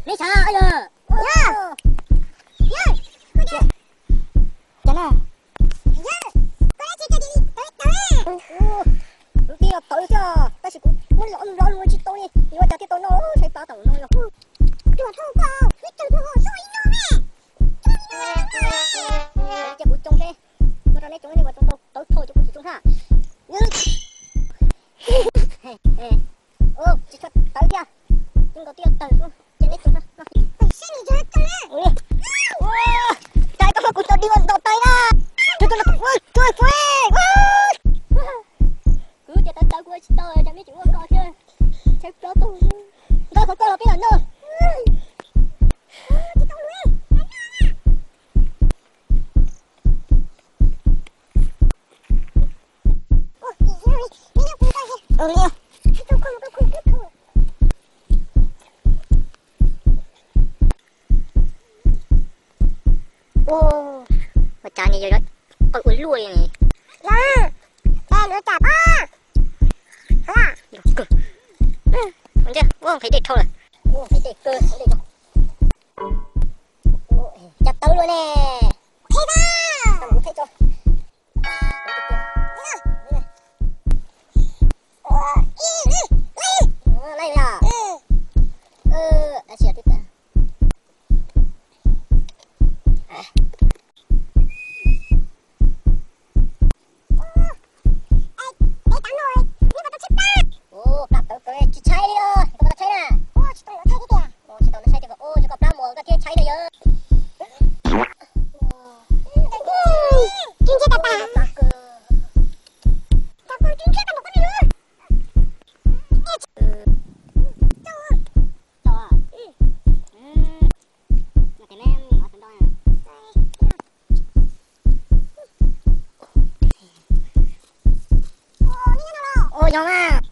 Neb xav yog? Yog. Yog. Cas na? Yog. Koj dab tsi cov tib los tawv, tib los tawv thiab, tab sis kuv muab los los tsis tau li, yuav cas thiaj tau noj, saib plab tau no yog. Tuaj thauj koj, wb tawg tuaj hauv xyoob ib no me. Cia kuv tsoo seb, muab rau neb tsoo, neb ua tsoo tau tawv dhau ces kuv tsis tsoo thiab. Tsis tshua tawv thiab, tsis nkaus tib los tawg xwb, cia neb tsoo. Cas koj muab kuv cov dib ua ntaus tawv na? Kuv ces tawv tawv kuv ua tsis tau, cas neb tseem ua koj thiab, saib plab tau. Nkawd qhov koj los peb los noj. Ua cas nws yog qawm ua luaj li ne? Yog, es nws cas pob? Ua nqhis dej dhau lawm. Ua nqhis dej kawg, nqhis dej dhau. Cas tawv luaj ne. Ua plab tawv kawg tsis tshaib li os, koj tau tshaib na? Tsis tau ntawd tshaib tiag, tsis tau ntawd tshaib tiag, ua koj plab muag koj thiaj tshaib na yog. Ua yog mas.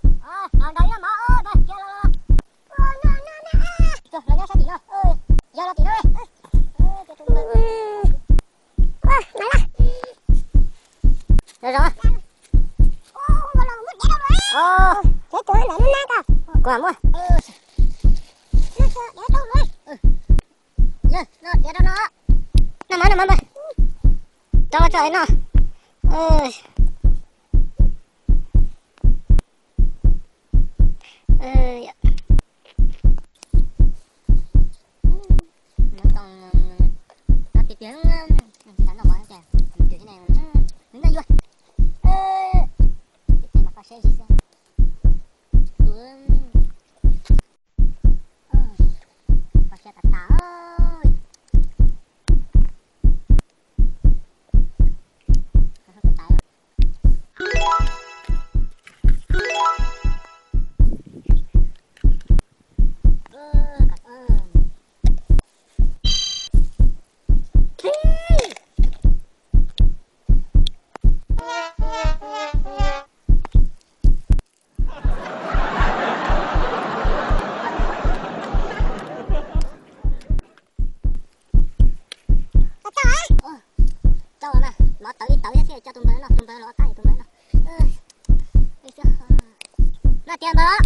Kuv muab. Noj mas, noj mas. Rau tso noj. Tau na, mov tawv li tawv thiab, coj tus npawg no, tus npawg los qab tus npawg no. Noj tiag npawg.